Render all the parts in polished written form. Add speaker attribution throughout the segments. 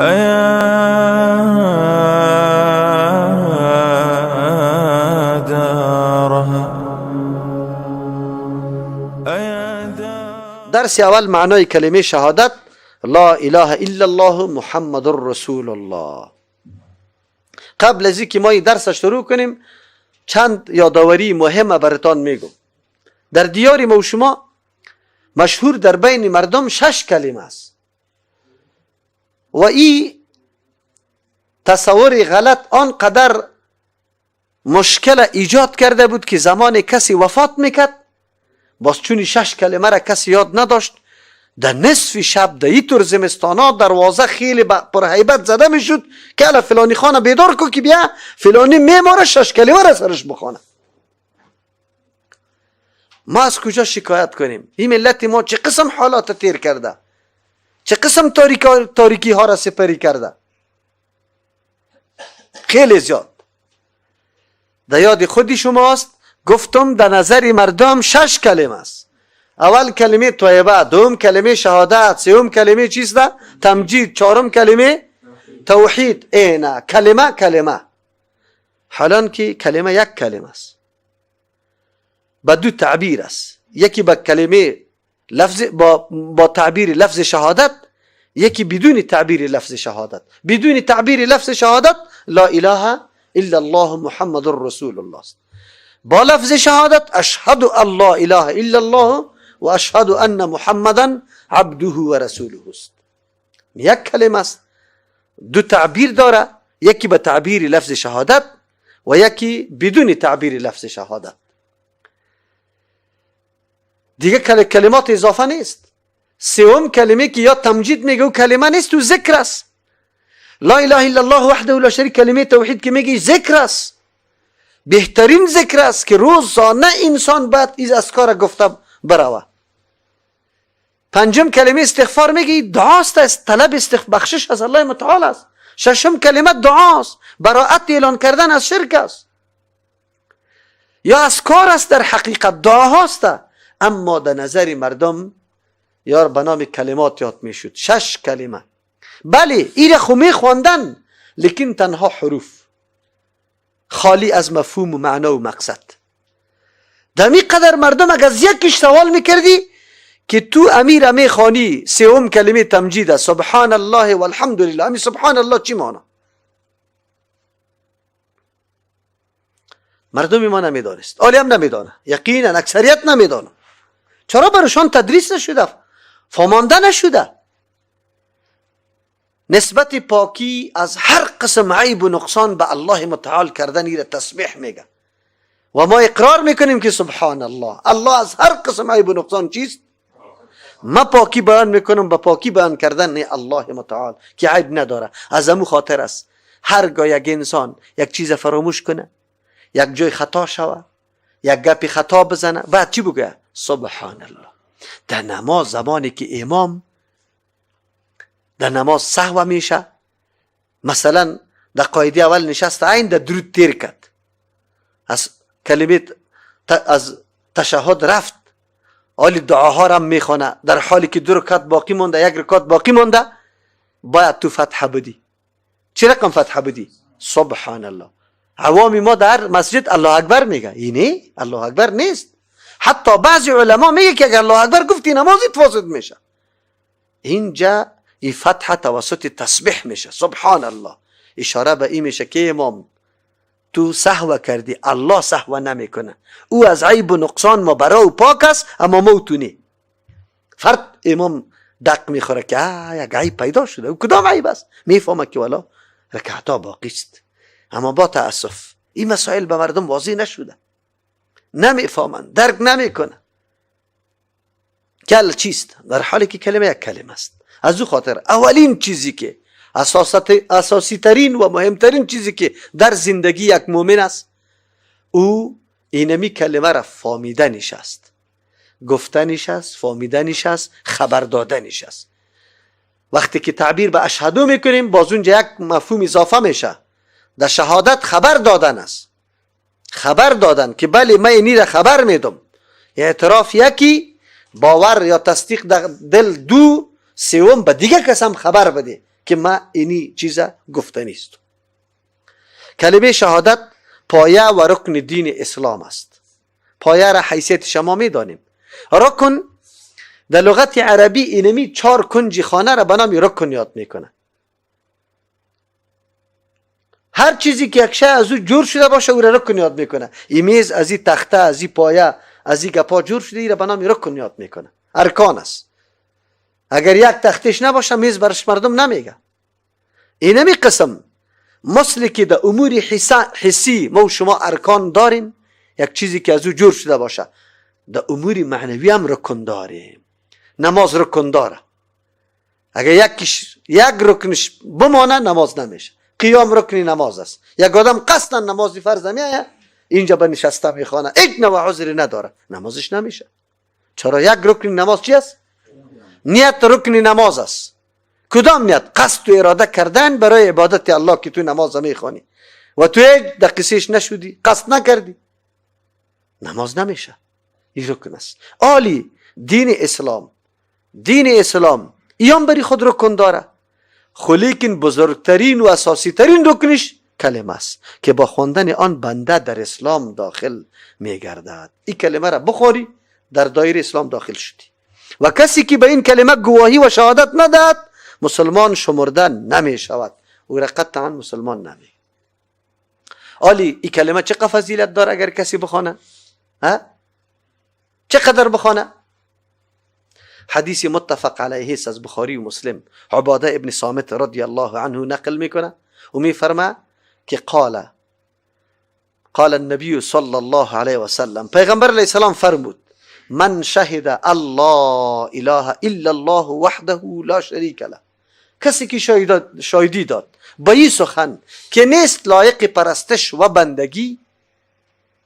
Speaker 1: أيا دارها أيا دار.
Speaker 2: درس اول معنای کلمه شهادت لا اله الا الله محمد رسول الله. قبل از اینکه ما این درس شروع کنیم چند یادآوری مهم براتان میگم. در دیار ما و شما مشهور در بین مردم 6 کلمه است و این تصور غلط آنقدر مشکل ایجاد کرده بود که زمان کسی وفات میکرد باز چون 6 کلمه را کسی یاد نداشت، در نصف شب در این طور زمستانا دروازه خیلی پرهیبت زده میشد که الا فلانی خانه بیدار کو که بیا فلانی میماره 6 کلمه را سرش بخوانه. ما از کجا شکایت کنیم؟ این ملت ما چه قسم حالات تیر کرده، چه قسم تاریکی ها را سپری کرده، خیلی زیاد. در یاد خودی شماست گفتم در نظر مردم 6 کلمه است. اول کلمه طیبه، دوم کلمه شهادت، سوم کلمه چیست؟ تمجید، چهارم کلمه توحید. اینا کلمه کلمه، حالان که کلمه یک کلمه است، با دو تعبیر است. یکی با کلمه لفظ با تعبیر لفظ شهادت، یکی بدون تعبیر لفظ شهادت. بدون تعبیر لفظ شهادت لا اله الا الله محمد رسول الله است. با لفظ شهادت اشهد ان لا اله الا الله و اشهد ان محمدا عبده و رسوله است. یک کلمه است، دو تعبیر داره، یکی به تعبیر لفظ شهادت و یکی بدون تعبیر لفظ شهادت. دیگه کلمات اضافه نیست. سوم کلمه که یا تمجید میگه و کلمه نیست و ذکر است. لا اله الا الله وحده لا شریک، کلمه توحید که میگه ذکر است، بهترین ذکر است که روزانه انسان باید از اذکار گفته بروه. پنجم کلمه استغفار میگه دعاست، است طلب بخشش از الله متعال است. ششم کلمه دعاست، براءت اعلان کردن از شرک است یا اذکار است، در حقیقت دعاهاست. اما در نظر مردم یار به نام کلمات یاد میشد. 6 کلمه، بله ایره خو میخواندن، لیکن تنها حروف خالی از مفهوم و معنا و مقصد. در می قدر مردم اگر از یکیش سوال میکردی که تو امیر میخوانی سوم کلمه تمجید است، سبحان الله والحمد لله، امی سبحان الله چی معنا؟ مردم ما نمیدانست، آلی هم نمیدانه، یقینا اکثریت نمیدانه. چرا برشان تدریس نشده، فهمانده نشده؟ نسبت پاکی از هر قسم عیب و نقصان به الله متعال کردن ایره تسبیح میگه و ما اقرار میکنیم که سبحان الله، الله از هر قسم عیب و نقصان چیست؟ ما پاکی بیان میکنم به پاکی بیان کردن الله متعال که عیب نداره. از امو خاطر است هرگاه یک انسان یک چیز فراموش کنه، یک جای خطا شوه، یک گپی خطا بزنه، بعد چی بگه؟ سبحان الله. در نماز زمانی که امام در نماز سهو میشه، مثلا در قاعده اول نشست عین در درود تیر کرد، از کلمه از تشهد رفت، حالی دعاها را میخوانه، در حالی که 2 رکعت باقی مونده، 1 رکعت باقی مونده، باید تو فتحه بدی. چه رقم فتحه بدی؟ سبحان الله. عوام ما در مسجد الله اکبر میگه، اینی الله اکبر نیست. حتی بعضی علما میگه که اگر الله اکبر گفتی نمازت فاسد میشه. اینجا این فتحه توسط تسبیح میشه، سبحان الله. اشاره به این میشه که امام تو سهو کردی، الله سهو نمیکنه، او از عیب و نقصان ما برای او پاک است، اما ما تو نی. فرد امام دق میخوره که یک عیب پیدا شده، او کدام عیب است؟ میفهمه که والا رکعتا باقی است. اما با تاسف این مسائل به مردم واضح نشده، نمیفهمند، درک نمیکنه کل چیست، در حالی که کلمه یک کلمه است. از او خاطر اولین چیزی که اساسی ترین و مهمترین چیزی که در زندگی یک مؤمن است، او اینمی کلمه را فهمیدنش است، گفتنش است، فهمیدنش است، خبر دادنش است. وقتی که تعبیر به اشهدو میکنیم، باز اونجا یک مفهوم اضافه میشه، در شهادت خبر دادن است، خبر دادن که بله من اینی را خبر میدم. اعتراف یکی، باور یا تصدیق در دل دو، سوم به دیگه کس هم خبر بده که ما اینی چیزا گفته نیست. کلمه شهادت پایه و رکن دین اسلام است. پایه را حیثیت شما میدانیم. رکن در لغت عربی اینمی چهار کنج خانه را به نام رکن یاد میکنه. هر چیزی که یک شی از او جور شده باشه او را رکن یاد میکنه. این میز از این تخته، از این پایه، از این گپا جور شده، ای را به نام رکن یاد میکنه. ارکان است. اگر یک تختش نباشه میز برش مردم نمیگه. اینمی قسم مثل که در امور حسی ما و شما ارکان داریم، یک چیزی که از او جور شده باشه، در امور معنوی هم رکن داریم. نماز رکن داره. اگر یک رکنش بمانه نماز نمیشه. قیام رکن نماز است. یک آدم قصدا نماز فرض نمیآید، اینجا به نشسته میخوانه، هیچ نوع عذری نداره، نمازش نمیشه. چرا؟ یک رکن نماز چی است؟ نیت رکن نماز است. کدام نیت؟ قصد و اراده کردن برای عبادت الله که تو نماز میخوانی و تو یک دقیقه‌ش نشدی، قصد نکردی، نماز نمیشه. این رکن است. عالی دین اسلام، دین اسلام ایام بری خود رکن داره، خو لیکن بزرگترین و اساسی ترین رکنش کلمه است که با خواندن آن بنده در اسلام داخل میگردد. این کلمه را بخوری در دایره اسلام داخل شدی و کسی که به این کلمه گواهی و شهادت نداد مسلمان شمرده نمی شود، او را قطعا مسلمان نمی. آلی این کلمه چه فضیلت داره اگر کسی بخوانه؟ ها؟ چقدر بخوانه؟ حدیث متفق علیه است از بخاری و مسلم. عباده ابن صامت رضی الله عنه نقل میکنه و میفرما که قال النبی صلی الله علیه و سلم، پیغمبر علیه السلام فرمود من شهد الله اله الا الله وحده لا شریک له، کسی که شاهدی داد به این سخن که نیست لایق پرستش و بندگی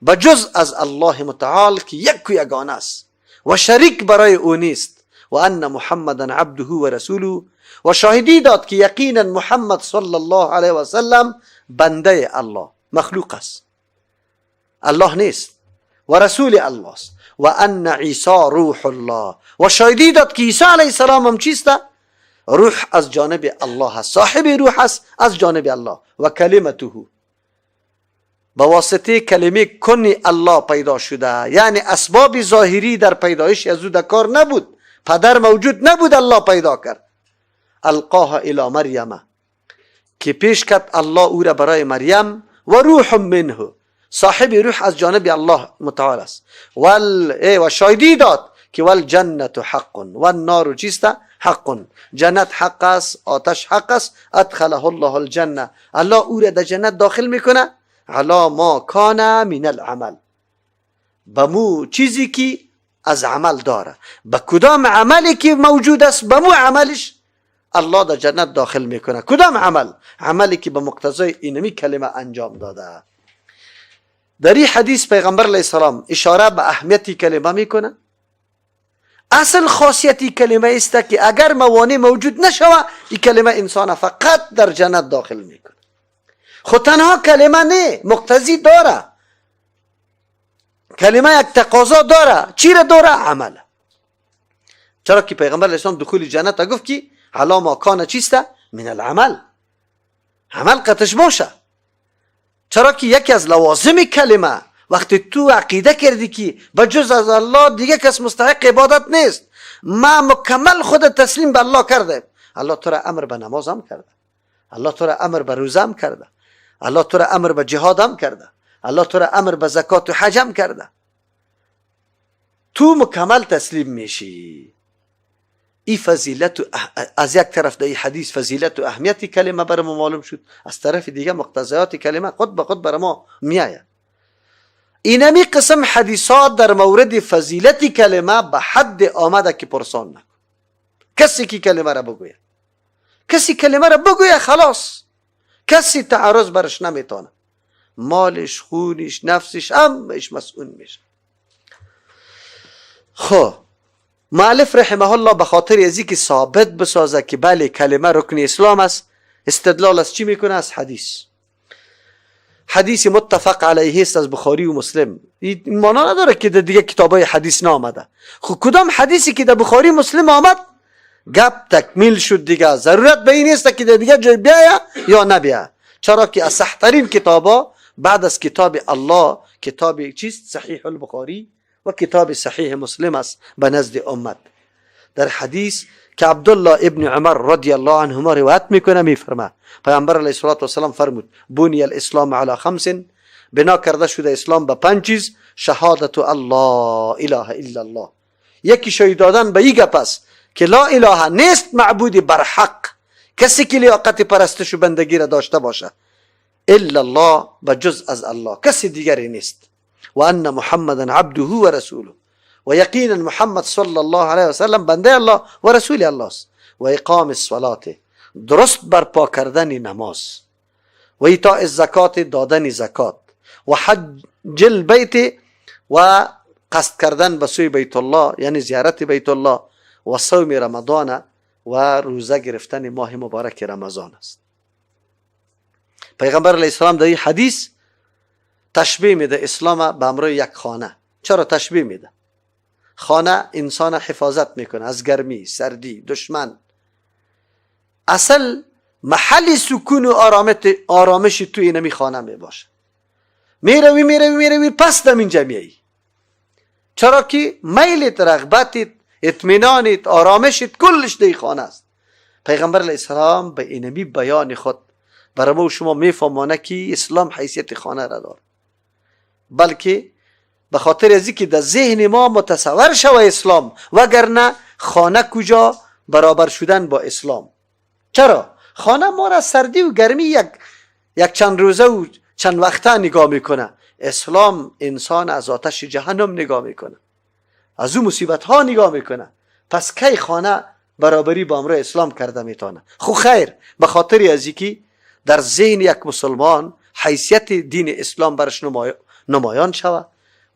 Speaker 2: بجز از الله متعال که یک و یگانه است و شریک برای او نیست، و ان محمدا عبده و رسوله، و شاهدی داد که یقینا محمد صلی الله علیه و سلم بنده الله، مخلوق است، الله نیست و رسول الله است، و ان عیسی روح الله، و شاهدی داد که عیسی علیه السلام هم چیست؟ روح از جانب الله است، صاحب روح است از جانب الله، و کلمته، با واسطه کلمه کن الله پیدا شده، یعنی اسباب ظاهری در پیدایش از او در کار نبود، پدر موجود نبود، الله پیدا کرد. القاها الی مریم، که پیش کرد الله او را برای مریم، و روح منه، صاحب روح از جانب الله متعال است، و شاهدی داد که والجنت حق و النار چیست؟ حق، جنت حق است، آتش حق است. ادخله الله الجنه، الله او را در جنت داخل میکنه، علی ما کان من العمل، به مو چیزی که از عمل داره، به کدام عملی که موجود است به مو عملش الله در جنت داخل میکنه. کدام عمل؟ عملی که به مقتضای اینمی کلمه انجام داده. در این حدیث پیغمبر علیه السلام اشاره به اهمیت کلمه میکنه. اصل خاصیت کلمه است که اگر موانع موجود نشوه این کلمه انسان فقط در جنت داخل میکنه. خو تنها کلمه نه، مقتضی داره، کلمه یک تقاضا داره. چی را داره؟ عمل. چرا که پیغمبر علیه السلام دخول جنت گفت که علی ما کان چیست؟ من العمل، عمل قطش باشه. چرا که یکی از لوازم کلمه وقتی تو عقیده کردی که بجز از الله دیگه کس مستحق عبادت نیست، ما مکمل خود تسلیم به الله کرده، الله تو را امر به نماز هم کرده، الله تو را امر به روزه هم کرده، الله تو را امر به جهاد هم کرده، الله تو را امر به زکات و حج هم کرده، تو مکمل تسلیم میشی. این فضیلت از یک طرف در این حدیث فضیلت و اهمیت کلمه بر ما معلوم شد، از طرف دیگه مقتضیات کلمه خود به خود بر ما میآید. اینمی قسم حدیثات در مورد فضیلت کلمه به حد آمده که پرسان نکن. کسی که کلمه را بگوید، کسی کلمه را بگوید خلاص، کسی تعرض برش نمیتونه، مالش، خونش، نفسش همش مسئول میشه. خب مؤلف رحمه الله به خاطر ازی که ثابت بسازه که بله کلمه رکن اسلام است، استدلال از چی میکنه؟ از حدیث. حدیث متفق علیه است از بخاری و مسلم. این معنا نداره که در دیگه کتابای حدیث نامده. خب کدام حدیثی که در بخاری مسلم آمد گپ تکمیل شد دیگه، ضرورت به این نیست که دیگه جای بیایا یا نبیا. چرا که از صحترین کتابا بعد از کتاب الله کتاب چیست؟ صحیح البخاری و کتاب صحیح مسلم است به نزد امت. در حدیث که عبدالله ابن عمر رضی الله عنهما روایت میکنه، میفرما پیامبر علیه الصلاة والسلام فرمود: بنی الاسلام علی خمس، بنا کرده شده اسلام به پنج چیز، شهادت الله اله الا الله. یکی شهید دادن به این گپ است که لا اله نیست معبودی برحق، کسی که لیاقت پرستش و بندگی را داشته باشه، الا الله، به جز از الله کسی دیگری نیست، و ان محمدا عبده و رسوله، و یقینا محمد صلی الله علیه و سلم بنده الله و رسول الله است، و اقام الصلاه، درست برپا کردن نماز، و ایتاء الزکات، دادن زکات، و حج البیت، و قصد کردن به سوی بیت الله، یعنی زیارت بیت الله، و صوم رمضان، و روزه گرفتن ماه مبارک رمضان است. پیغمبر علیه السلام در این حدیث تشبیه میده اسلام به امرای یک خانه. چرا تشبیه میده؟ خانه انسان حفاظت میکنه از گرمی، سردی، دشمن. اصل محل سکون و آرامش توی اینمی خانه می باشه. میروی میروی میروی، پس دم اینجا میایی. چرا که میلت، رغبتت، اطمینانت، آرامشت کلش در خانه است. پیغمبر علیه السلام به اینمی بیان خود برای ما و شما میفهمانه که اسلام حیثیت خانه را داره، بلکه به خاطر از که در ذهن ما متصور شوه اسلام، وگرنه خانه کجا برابر شدن با اسلام. چرا؟ خانه ما را سردی و گرمی یک چند روزه و چند وقته نگاه میکنه. اسلام انسان از آتش جهنم نگاه میکنه، از او مصیبت ها نگاه میکنه. پس کی خانه برابری با امر اسلام کرده میتونه؟ خو خیر، به خاطر از که در ذهن یک مسلمان حیثیت دین اسلام برش نمایان شوه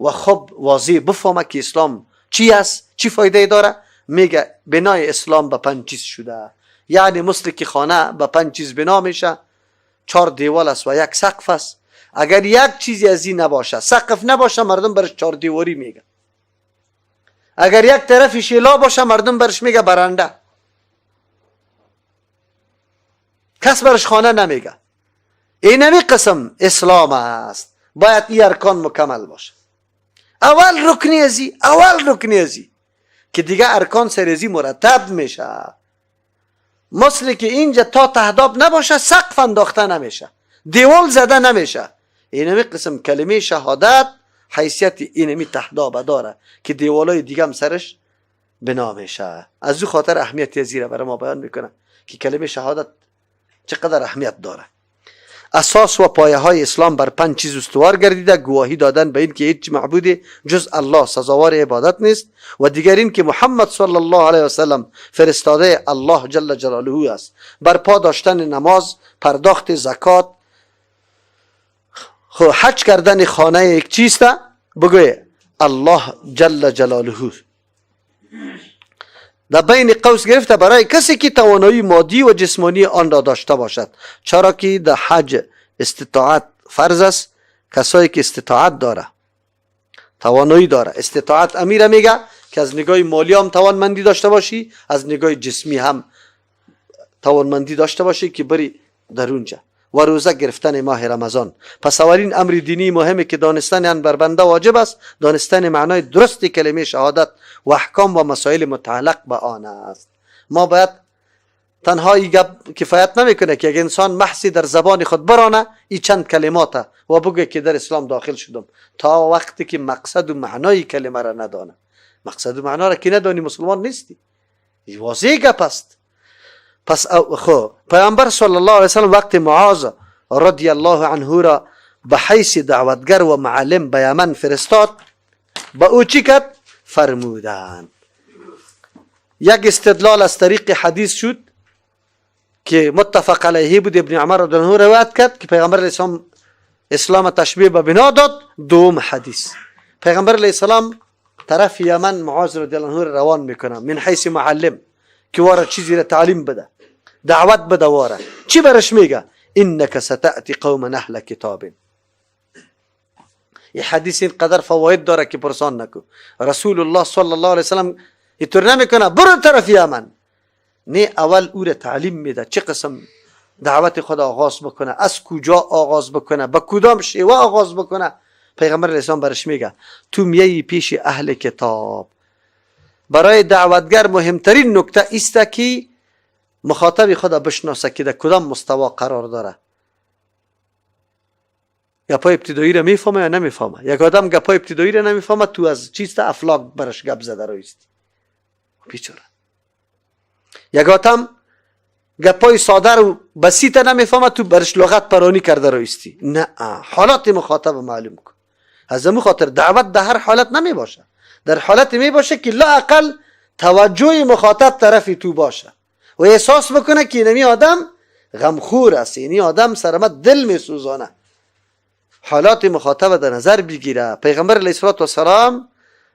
Speaker 2: و خب واضح بفهمه که اسلام چی است، چی فایده داره، میگه بنای اسلام به پنج چیز شده. یعنی مثل که خانه به پنج چیز بنا میشه، چهار دیوال است و یک سقف است. اگر یک چیزی از این نباشه، سقف نباشه، مردم برش چهار دیواری میگه. اگر یک طرف شیلا باشه، مردم برش میگه برنده، کس برش خانه نمیگه. اینمی قسم اسلام است. باید این ارکان مکمل باشه. اول رکنی ازی، اول رکنی ازی که دیگه ارکان سرزی مرتب میشه. مثل که اینجا تا تهداب نباشه سقف انداخته نمیشه، دیوال زده نمیشه. اینمی قسم کلمه شهادت حیثیت اینمی تهداب داره که دیوالای دیگه هم سرش بنا میشه. از او خاطر اهمیت ازی را برای ما بیان میکنه که کلمه شهادت چقدر اهمیت داره. اساس و پایه های اسلام بر پنج چیز استوار گردیده: گواهی دادن به این که هیچ معبودی جز الله سزاوار عبادت نیست، و دیگر این که محمد صلی الله علیه و سلم فرستاده الله جل جلاله است، برپا داشتن نماز، پرداخت زکات، حج کردن خانه یک چیست بگوی الله جل جلاله. در بین قوس گرفته برای کسی که توانایی مادی و جسمانی آن را داشته باشد، چرا که در حج استطاعت فرض است. کسایی که استطاعت داره، توانایی داره، استطاعت امیره میگه که از نگاه مالی هم توانمندی داشته باشی، از نگاه جسمی هم توانمندی داشته باشی که بری در اونجا. و روزه گرفتن ماه رمضان. پس اولین امر دینی مهمی که دانستن آن بر بنده واجب است، دانستن معنای درست کلمه شهادت و احکام و مسائل متعلق به آن است. ما باید تنها این گپ کفایت نمیکنه که یک انسان محضی در زبان خود برانه این چند کلمات و بگه که در اسلام داخل شدم، تا وقتی که مقصد و معنای کلمه را ندانه. مقصد و معنا را که ندانی مسلمان نیستی. این واضح گپ است. پس خو پیامبر صلی الله علیه وسلم وقت معاذ رضی الله عنه را به حیث دعوتگر و معلم به یمن فرستاد، به او چی کرد؟ فرمودند. یک استدلال از طریق حدیث شد که متفق علیه بود، ابن عمر رضی الله عنه روایت کرد که پیغمبر علیه السلام اسلام تشبیه به بنا داد. دوم حدیث پیغمبر علیه السلام طرف یمن معاذ رضی الله عنه روان میکنه من حیث معلم که واره چیزی را تعلیم بده، دعوت بده. واره چی برش میگه؟ انک ستأتی قوما اهل کتاب. این حدیث اینقدر فواید داره که پرسان نکو. رسول الله صلی الله علیه وسلم اینطور نمیکنه برو طرف یمن. نه اول او را تعلیم میده چه قسم دعوت خود آغاز بکنه، از کجا آغاز بکنه، به کدام شیوه آغاز بکنه. پیغمبر اسلام برش میگه تو میایی پیش اهل کتاب. برای دعوتگر مهمترین نکته است که مخاطب خود بشناسه که در کدام مستوا قرار داره. گپای ابتدایی را میفهمه یا نمیفهمه؟ یک آدم گپای ابتدایی را نمیفهمه، تو از چیست افلاک برش گپ زده رویستی بیچاره. یک آدم گپای ساده رو بسیط نمیفهمه، تو برش لغت پرانی کرده رویستی. نه، حالات مخاطب معلوم کن. از امو خاطر دعوت در هر حالت نمی باشه، در حالت می باشه که لااقل توجه مخاطب طرف تو باشه و احساس بکنه که اینمی آدم غمخور است، اینی آدم سرمت دل می سوزانه. حالات مخاطب در نظر بگیره. پیغمبر علیه الصلاة والسلام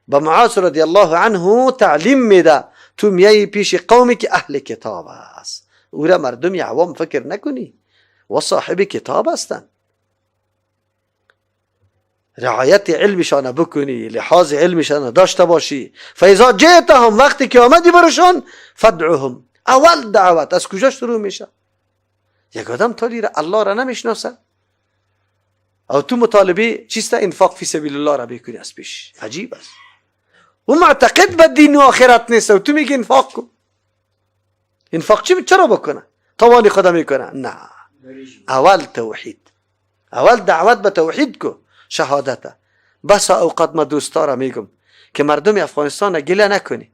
Speaker 2: به معاذ رضی الله عنه تعلیم میده تو میایی پیش قومی که اهل کتاب است، او را مردم عوام فکر نکنی و صاحب کتاب هستند. رعایت علمشان بکنی، لحاظ علمشان داشته باشی. فاذا جئتهم، وقتی که آمدی برشان، فادعهم، اول دعوت از کجا شروع میشه؟ یک آدم تالی را الله را نمیشناسه او تو مطالبه چیست؟ انفاق فی سبیل الله را بکنی از پیش. عجیب است. او معتقد به دین و آخرت نیست و تو میگی انفاق کن. انفاق چی؟ چرا بکنه؟ توانی خدا میکنه؟ نه، اول توحید، اول دعوت به توحید کو، شهادته. بس اوقات ما دوستا را میگم که مردم افغانستان گله نکنی.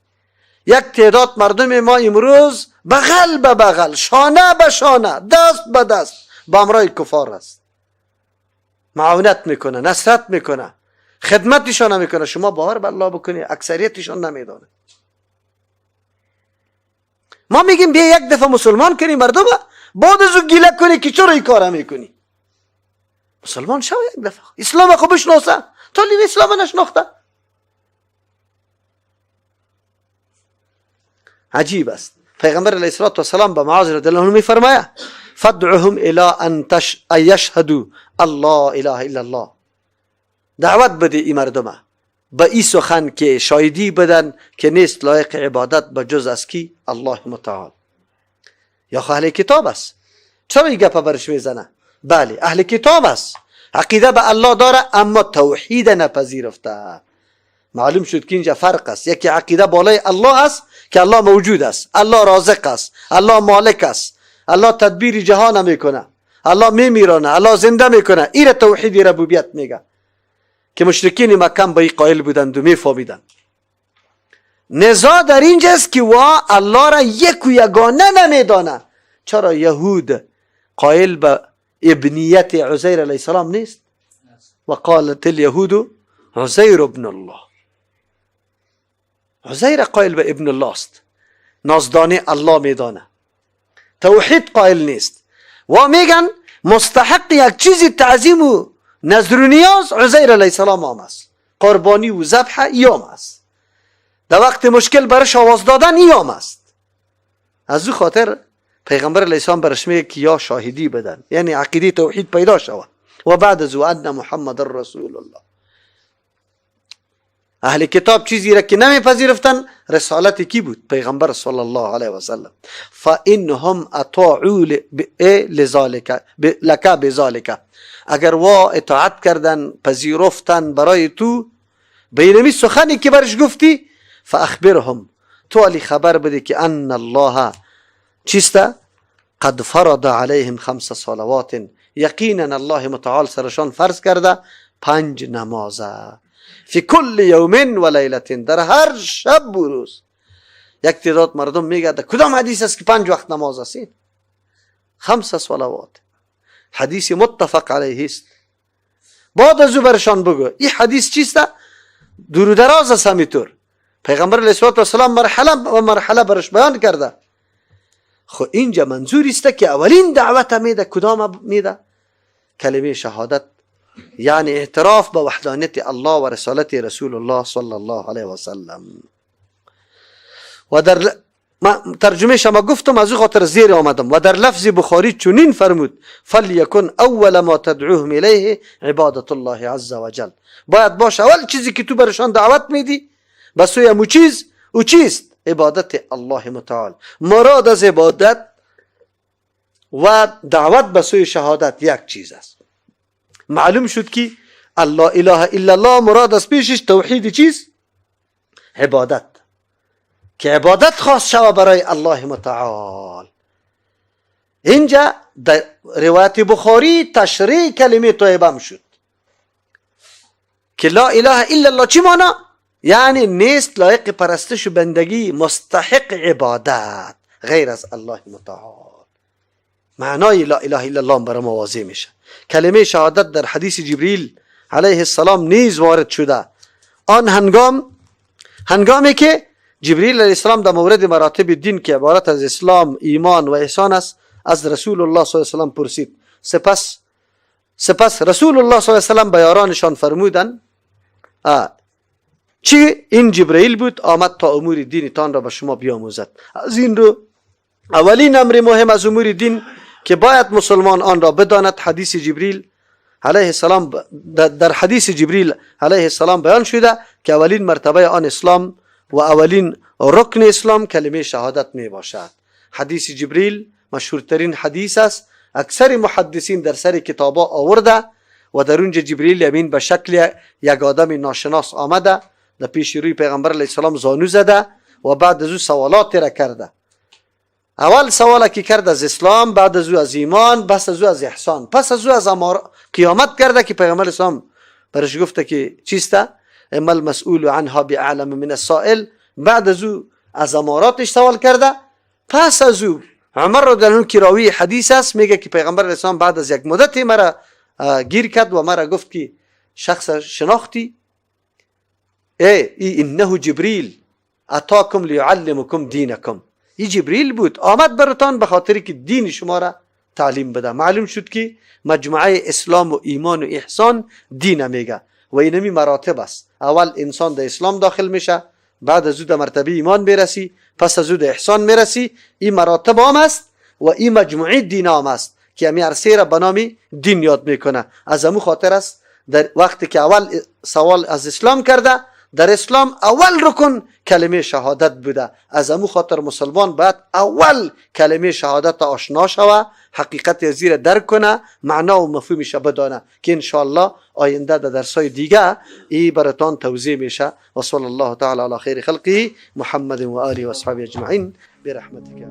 Speaker 2: یک تعداد مردم ما امروز بغل به بغل، شانه به شانه، دست به دست با امرای کفار است، معاونت میکنه، نصرت میکنه، خدمتشان میکنه. شما باور به الله بکنی اکثریتشان نمیدانه. ما میگیم بیا یک دفعه مسلمان کنی مردم، بعد از او گله کنی که چرا این کار میکنی. مسلمان شو یک دفعه، اسلام خو بشناسه، تا لی اسلام نشناخته. عجیب است. پیغمبر علیه الصلاة والسلام به معاذ رضی الله عنه میفرماید فادعهم الى ان یشهدوا الله اله الا الله. دعوت بده ای مردمه به ای سخن که شاهدی بدن که نیست لایق عبادت به جز از کی؟ الله متعال. یا خو اهل کتاب است، چرا این گپه برش میزنه؟ بله اهل کتاب است، عقیده به الله داره اما توحید نپذیرفته. معلوم شد که اینجا فرق است. یکی عقیده بالای الله است که الله موجود است، الله رازق است، الله مالک است، الله تدبیر جهان میکنه، الله میمیرانه، الله زنده میکنه. این توحید ربوبیت میگه که مشرکین مکه به این قائل بودند و میفهمیدند. نزاع در اینجاست که وا الله را یک و یگانه نمیدانه. چرا یهود قائل به ابنیت عزیر علیه السلام نیست؟ و قالت اليهود عزیر ابن الله. عزیر قائل به ابن الله است، نازدانه الله میدانه، توحید قائل نیست. و میگن مستحق یک چیزی تعظیم و نذر و نیاز عزیر علیه السلام هم است، قربانی و ذبح ایام است، در وقت مشکل برش آواز دادن ایام است. از او خاطر پیغمبر علیه السلام برش میگه که یا شاهدی بدن، یعنی عقیده توحید پیدا شود. و بعد از او ان محمد رسول الله. اهل کتاب چیزی را که نمیپذیرفتن رسالت کی بود؟ پیغمبر صلی الله علیه و سلم. فانهم اطاعوا لذلك لك بذلك. اگر وا اطاعت کردن، پذیرفتن برای تو به اینمی سخنی که برش گفتی، فاخبرهم، تو علی خبر بده که ان الله چیست؟ قد فرض علیهم خمس صلوات. یقینا الله متعال سرشان فرض کرده 5 نمازه، فی کل یوم و لیلة، در هر شب و روز. یک تعداد مردم میگه در کدام حدیث است که 5 وقت نماز است؟ خمس صلوات، حدیث متفق علیه است. بعد از او برشان بگو این حدیث چیست؟ دور و دراز است. همینطور پیغمبر علیه الصلاة والسلام مرحله و مرحله برش بیان کرده. خو اینجا منظور است که اولین دعوت میده کدام میده؟ کلمه شهادت، یعنی اعتراف به وحدانیت الله و رسالت رسول الله صلی الله علیه و سلم. و در ترجمه شما گفتم از او خاطر زیر آمدم. و در لفظ بخاری چنین فرمود فلیکن اول ما تدعوهم الیه عبادت الله عز وجل. باید باشه اول چیزی که تو برشان دعوت میدی به سوی امو چیز، او چیست؟ عبادت الله متعال. مراد از عبادت و دعوت به سوی شهادت یک چیز است. معلوم شد که الله اله الا الله مراد از پیشش توحید چیز؟ عبادت، که عبادت خاص شوه برای الله متعال. اینجا در روایت بخاری تشریح کلمه طیبه شد که لا اله الا الله چی معنا؟ یعنی نیست لایق پرستش و بندگی، مستحق عبادت غیر از الله متعال. معنای لا اله الا الله برای ما واضح میشه. کلمه شهادت در حدیث جبریل علیه السلام نیز وارد شده. آن هنگامی که جبریل علیه السلام در مورد مراتب دین که عبارت از اسلام، ایمان و احسان است، از رسول الله صلی الله علیه و سلم پرسید. سپس رسول الله صلی الله علیه و سلم به یارانشان فرمودند چی؟ این جبرئیل بود، آمد تا امور دینتان را به شما بیاموزد. از این رو اولین امر مهم از امور دین که باید مسلمان آن را بداند، حدیث جبریل علیه السلام، در حدیث جبریل علیه السلام بیان شده که اولین مرتبه آن اسلام و اولین رکن اسلام کلمه شهادت می باشد. حدیث جبریل مشهورترین حدیث است، اکثر محدثین در سر کتابا آورده و در اونجا جبریل امین به شکل یک آدم ناشناس آمده، در پیش روی پیغمبر علیه السلام زانو زده و بعد از او سوالات را کرده. اول سوال که کرد از اسلام، بعد از او از ایمان، پس از او از احسان، پس از او از قیامت کرده که پیغمبر اسلام برش گفته که چیسته؟ اما المسئول عنها باعلم من السائل. بعد از او از اماراتش سوال کرده. پس از او عمر رو در که راوی حدیث است میگه که پیغمبر اسلام بعد از یک مدتی مرا گیر کرد و مرا گفت که شخص شناختی؟ ای انه جبریل اتاکم لیعلمکم دینکم. این جبریل بود، آمد براتان به خاطر که دین شما را تعلیم بده. معلوم شد که مجموعه اسلام و ایمان و احسان دین میگه و اینمی مراتب است. اول انسان در اسلام داخل میشه، بعد از او در مرتبه ایمان میرسی، پس از او در احسان میرسی. این مراتب عام است و این مجموعه دین عام است که همی عرصه را به نام دین یاد میکنه. از امو خاطر است در وقتی که اول سوال از اسلام کرده، در اسلام اول رکن کلمه شهادت بوده. از امو خاطر مسلمان باید اول کلمه شهادت آشنا شوه، حقیقت زیر درک کنه، معنا و مفهومش بدانه که انشاءالله آینده در درسای دیگه ای براتان توضیح میشه. و صلی الله تعالی علی خیر خلقه محمد و آله و اصحابه اجمعین برحمتک.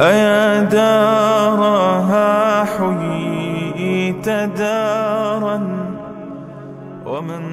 Speaker 1: أيا دارها حييت دارا ومن